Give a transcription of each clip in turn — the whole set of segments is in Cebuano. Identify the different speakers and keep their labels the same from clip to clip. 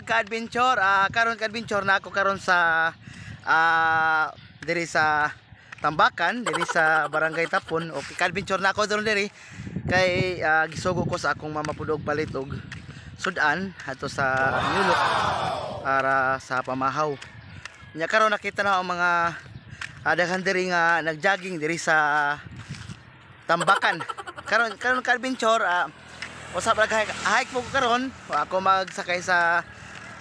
Speaker 1: Ka-adventure. Karon ka-adventure na ako karon sa diri sa Tambakan, diri sa Barangay Tapon. Okay, ka-adventure na ako diri diri kay gisugo ko sa akong mama pud og palit og sudan ato sa Nyulok para sa pamahaw. Nya karon nakita na ang mga daghan diri nga nagjogging diri sa Tambakan. Karon karon ka-adventure, usab nag hike po ko karon, ako magsakay sa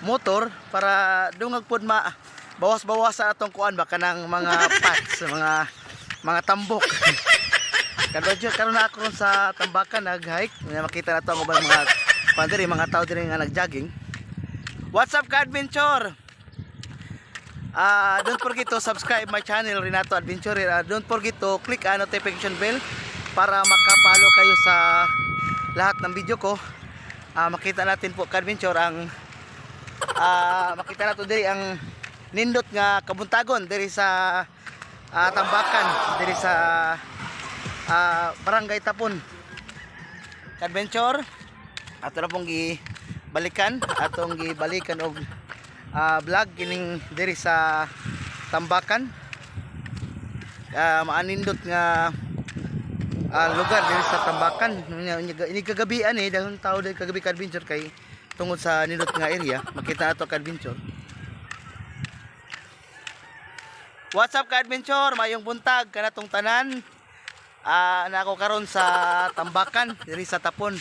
Speaker 1: motor para dungag pod ma bawas-bawas sa atong kuan ba kanang mga pats, mga tambok. Karon karon na ako ron sa Tambakan nag-hike. May makita na to ang ubang mga kuan diri, mga tao diri nga nag-jogging. What's up, ka-adventure? Don't forget to subscribe my channel, Renato Adventurer. Don't forget to click ang notification bell para makapalo kayo sa lahat ng video ko. Makita natin po, ka-adventure, ang makita nato diri ang nindot nga kabuntagon diri sa Tambakan, diri sa Barangay Tapon. Ka-adventure, ato na pong gibalikan, atong gibalikan og vlog kining diri sa Tambakan. Maanindot nga lugar diri sa Tambakan. Ini kagabian eh, dahil tao diri kagabi, ka-adventure, kay tungod sa nindot nga area, makita nato, ka-adventure. What's up, ka-adventure? Mayong buntag kanatong tanan. Na ako karon sa Tambakan diri sa Tapon.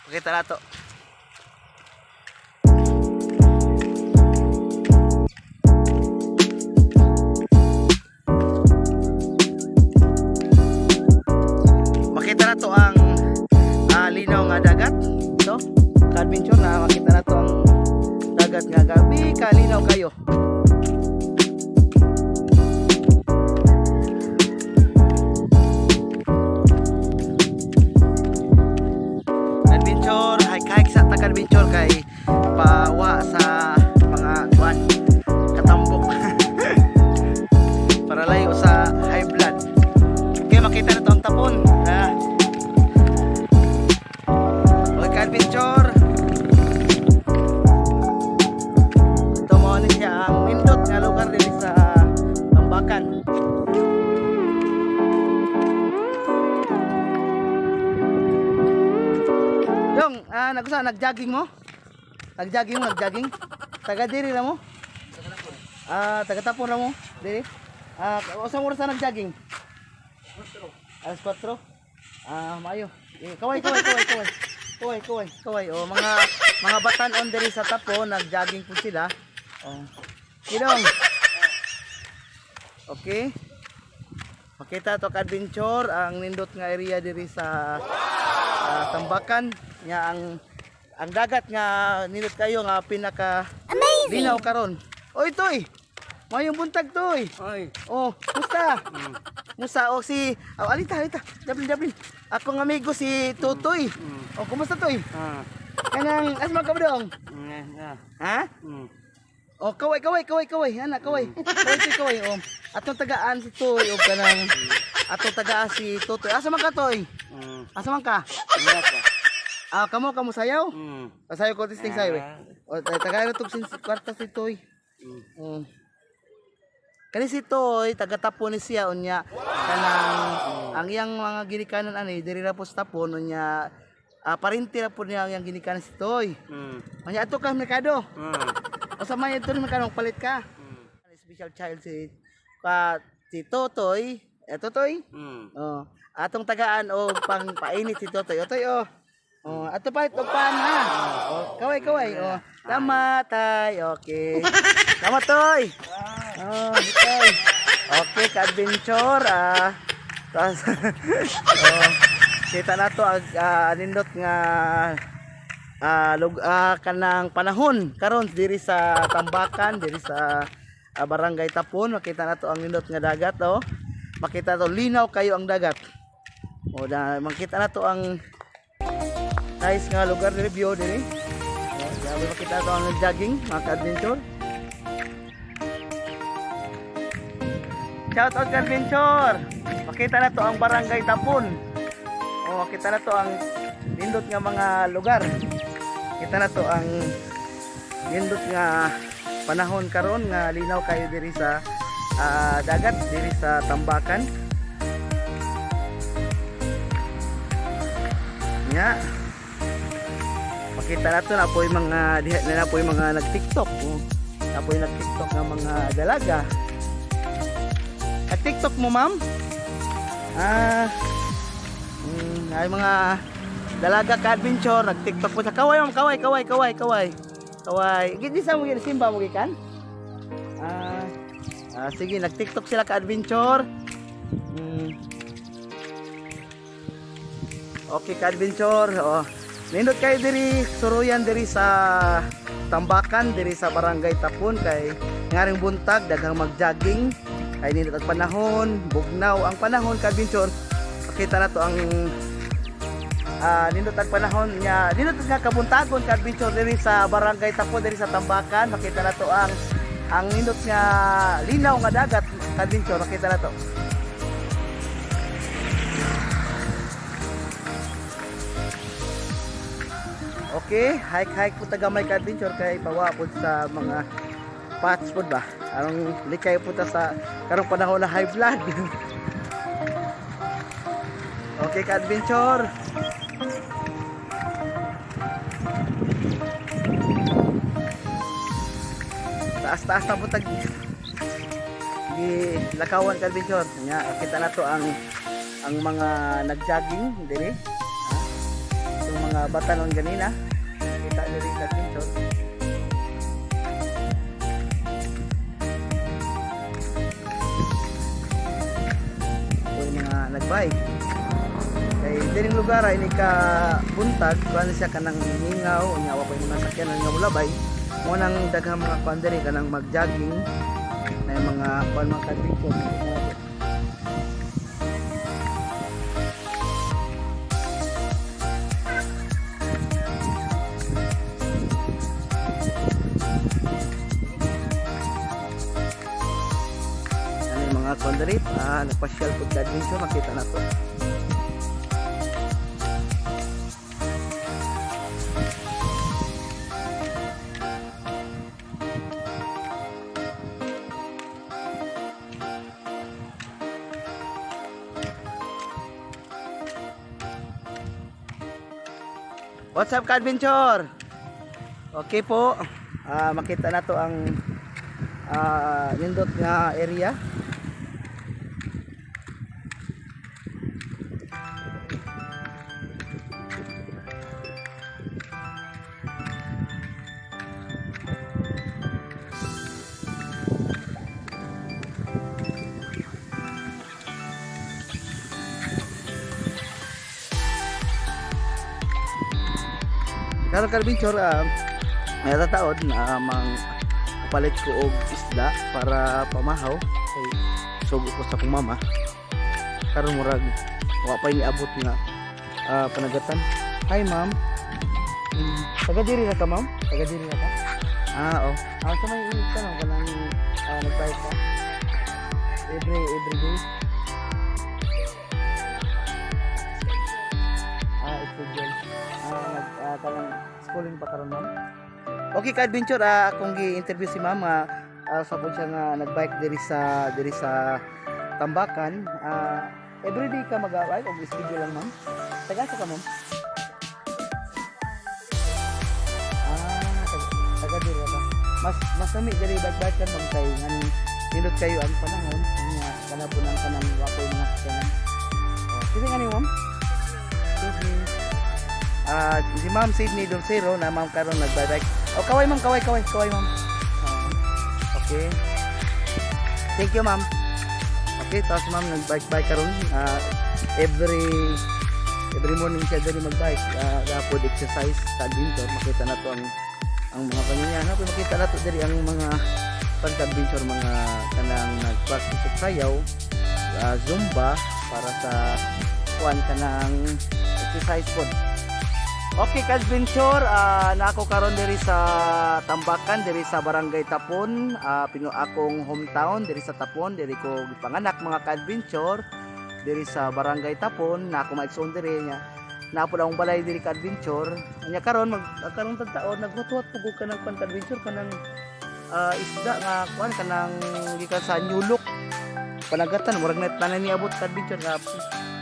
Speaker 1: Makita nato. Makita na to ang linaw nga dagat. Ito, ka-adventure, na makita na to ang dagat nga gabi kalinaw kayo. Adventure, hike hike sa ta, adventure, kay pawa sa mga kuan katambok para layo sa high blood. Okay, makita na to ang Tapon. Okay, ka-adventure. Ito mo ni siya ang nindot nga lugar diri sa Tambakan. Dong, nagusa nagjogging mo? Nagjogging mo, nagjogging? Taga diri ra mo? Taga Tapon ra mo? Diri? Usang oras na nagjogging? Alas 4. Maayo. Eh, kaway, kaway, kaway, kaway. Kaway, kaway, kaway. Oh, mga batan-on diri sa Tapon, nagjogging po sila. Oh. Kidong. Okay. Makita to, ka-adventure, ang nindot nga area diri sa Tambakan nga ang dagat nga nindot kayo nga pinaka linaw karon. Oy, Toy. Mayong buntag, Toy.
Speaker 2: Oy.
Speaker 1: Oh, musta? Musta o si oh, alita alita. Dablin dablin. Akong amigo si Totoy. Oh, kumusta, Toy? Kanang asma ka ba dong?
Speaker 2: Nga.
Speaker 1: Ha? Oh, kaway kaway kaway kaway. Ana, kaway. Kaway Toy, kaway. Oh. Atong tagaan si Toy og kanang atong tagaan si Totoy. Asa man ka, Toy? Asa man ka?
Speaker 2: Nga ka.
Speaker 1: Kamo kamo sayaw? Sayaw ko testing sayaw eh. O tagaan tug sin kwarta si Toy. Kani si Toy, taga Tapon ni siya, unya kanang ang iyang mga ginikanan ani diri ra po sa Tapon, unya parinti ra po niya ang iyang ginikanan si Toy. Unya ato ka merkado. O sa may ito merkado palit ka. Special child si ka si Totoy, eh Totoy. Oh, atong tagaan og pang painit si Totoy. O Toy, oh. Oh, ato palit og pan ha. Oh, kaway kaway. Oh, tama tay. Okay. Tama, Toy. Oh, okay. Okay, ka-adventure. Tas, oh, kita na to ang nindot nga kanang panahon karon diri sa Tambakan, diri sa Barangay Tapon. Makita na to ang nindot nga dagat, oh. Makita to linaw kayo ang dagat. O da makita na to ang nice nga lugar diri, view diri. Oh, grabe, makita to ang jogging mga ka-adventure. Shout out, ka-adventure. Makita na to ang Barangay Tapon. Oh, makita na to ang nindot nga mga lugar. Kita na to ang nindot nga panahon karon nga linaw kayo diri sa dagat diri sa Tambakan. Nya. Pakita nato na po yung mga diha na po yung mga nag-TikTok. Oh. Na po yung nag-TikTok nga mga dalaga. At TikTok mo, ma'am? Ay mga dalaga ka adventure, nag-TikTok po sa kaway, ma'am, kaway, kaway, kaway, kaway. Kaway. Gidi sa mo simba mo gikan? Sige, nag-TikTok sila ka adventure. Okay ka adventure. Oh. Nindot kayo diri suruyan diri sa Tambakan diri sa Barangay Tapon kay ngaring buntag daghang magjogging kay nindot ang panahon, bugnaw ang panahon ka adventure. Pakita na to ang nindot ang panahon niya. Nindot nga kabuntagon ka adventure diri sa Barangay Tapon diri sa Tambakan. Makita na to ang nindot nga linaw nga dagat ka adventure. Makita na to. Okay, hike-hike po taga may adventure kay pawa po sa mga paths po ba? Anong likay po ta sa karong panahon na high blood. Okay ka adventure. Taas-taas na po tag gi lakawan ka adventure. Nya kita na to ang mga nagjogging diri. Ha? Yung mga bata noon ganina. Kita diri ka adventure. Ito yung mga nagbike. Kay diring lugar ay ni ka buntag, kuan siya kanang mingaw, unya wa pa yung mga sakyanan nga mulabay. Mo nang daghang mga kuan diri kanang magjogging na yung mga kuan mga ka-adventure. Ano yung mga kuan diri? Nagpasyal po ka-adventure, makita na to. What's up, ka-adventure? Okay po. Makita na to ang nindot nga area. Karon ka-adventure, may tataod na mang palit ko og isda para pamahaw kay sugo ko sa akong mama. Karon murag wa pa niabot nga panagatan. Hi, ma'am. Taga diri na ka, ma'am? Taga diri na ka? Oh. Sa may tanong ka lang, nag-bike ka? Every day? Schedule. Kanang schooling pa karon, ma'am? Okay ka adventure, akong gi-interview si mama, sa po siya nga nagbike diri sa Tambakan. Everyday ka mag-bike o schedule lang, ma'am? Taga sa ka, ma'am? Taga diri ka. Mas nami diri bike-bike kan, ma'am, kay ngan nindot kayo ang panahon nga kanabon ang kanang wapoy mga sakyanan. Oh, kasi nga ni ma'am? Sydney. Si Ma'am Sydney Dolcero na ma'am karon nagbike. Oh, kaway ma'am, kaway, kaway, kaway ma'am. Okay. Thank you, ma'am. Okay, tapos ma'am nagbike-bike karon. Every morning siya diri magbike. Dapat exercise sa adventure, makita na to ang mga kanya. No? Makita na to diri ang mga pagka-adventure, mga kanang nag-practice og sayaw, zumba para sa kuan kanang exercise pod. Okay, ka-adventure, na ako karon diri sa Tambakan, diri sa Barangay Tapon, pino akong hometown diri sa Tapon, diri ko gipanganak mga ka-adventure, diri sa Barangay Tapon, na ako maigsoon diri nya. Naa pod akong balay diri, ka-adventure. Nya karon mag karon taon naghuwat pud ko kanang kuan, ka-adventure, kanang isda nga kuan, kanang gikan sa Nyulok panagatan. Murag na tanan niabot, ka-adventure, nga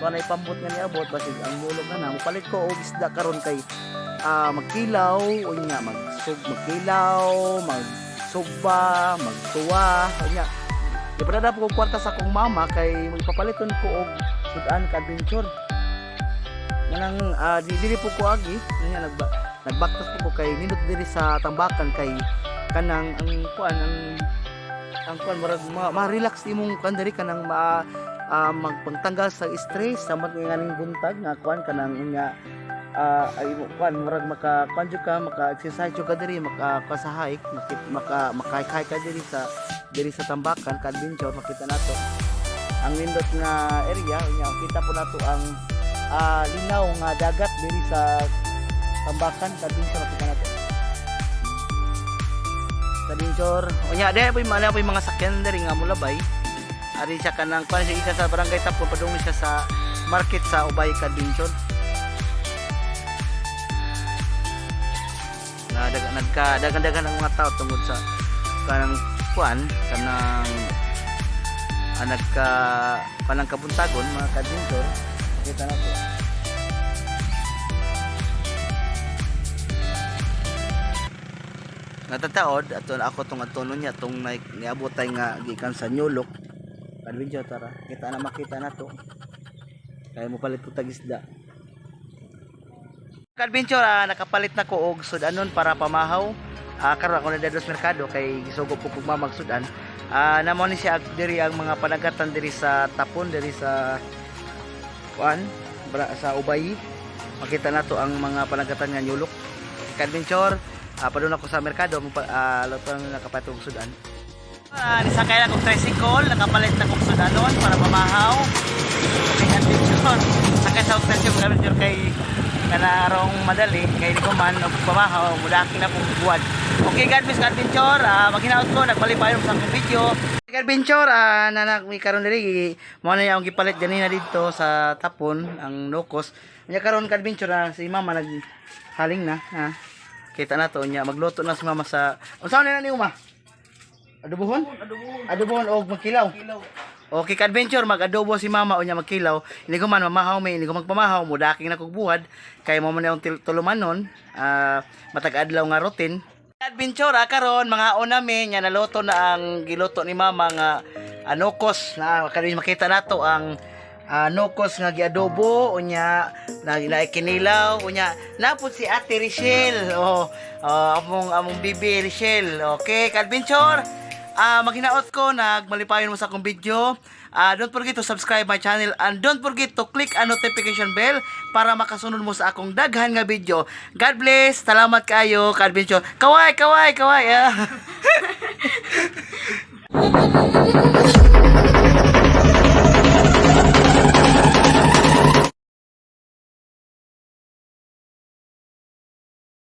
Speaker 1: kuan ay pambot nga niabot, basig ang nyulok na na mopalit ko og isda karon kay magkilaw, unya magkilaw, magsugba, magtuwa. Unya di pa na ko kwarta sa akong mama kay magpapaliton ko og sudan, ka-adventure. Nganang di dili po ko agi nga nagbaktas po ko kay nindot diri sa Tambakan, kay kanang ang kuan, ang kuan, murag ma-relax imong kuan diri, kanang ma magpangtanggal sa stress sa nganing buntag nga kuan, kanang unya ay mo kuan, murag maka kuan jud ka, maka exercise jud ka diri, maka kuan sa hike, maka maka ka diri sa Tambakan, ka-adventure. Makita nato ang nindot nga area. Unya kita po nato ang linaw nga dagat diri sa Tambakan, ka-adventure. Makita nato, ka-adventure. Unya di po yung po yung mga sakyan diri nga mulabay. Ari siya kanang kuan siya gikan sa Barangay Tapon padung siya sa market sa Ubay, ka-adventure. Na nagka dagan-dagan ang mga tao tungod sa kanang kuan, kanang nagka kanang kabuntagon, mga ka-adventure. Kita na po. Natataod ato ako tong atono niya tong niabot tay nga gikan sa Nyulok, adventure. Tara, kita na, makita na to kaya mo palit ko tag isda, adventure. Nakapalit na ko og sudanon para pamahaw. Karon ako na sa merkado kay gisugo po kog mamag sudan. Namo ni siya diri ang mga panagatan diri sa Tapon, diri sa kuan, sa Ubay. Makita nato ang mga panagatan nga nyulok, adventure. Padung ako sa merkado mo luto na nakapalit og sudan. Nisakay na kog tricycle, nakapalit na kog sudanon para pamahaw. Okay, adventure. Sakay sa tricycle, adventure, kay kanarong madali kay di ko man og pamahaw, mudaki na kong buwan. Okay, God bless, adventure. Maghinaot ko nagpalipayon sa akong video. Adventure, nanak mi karon diri, mo na akong gipalit ganina didto sa Tapon, ang nokos. Nya karon, adventure, si mama naghaling na, ha. Kita na to nya magluto na si mama sa unsa na ni uma? Adobohon? Adobohon og magkilaw. Okay, ka-adventure, mag-adobo si mama o niya magkilaw. Hindi ko man mamahaw may, hindi ko magpamahaw, mudaking na kog buhad. Kay mo man yung tulumanon, matag adlaw nga routine. Adventure, karon mga nami nya naluto na ang giluto ni mama nga anokos na karon. Makita nato ang nokos nga giadobo, unya na kinilaw. Unya napod si Ate Richelle, oh, among bibi Richelle. Okay, ka-adventure, maghinaot ko nagmalipayon mo sa akong video. Don't forget to subscribe my channel and don't forget to click ang notification bell para makasunod mo sa akong daghan nga video. God bless. Salamat kayo, ka-adventure. Kaway, kaway, kaway. Ah.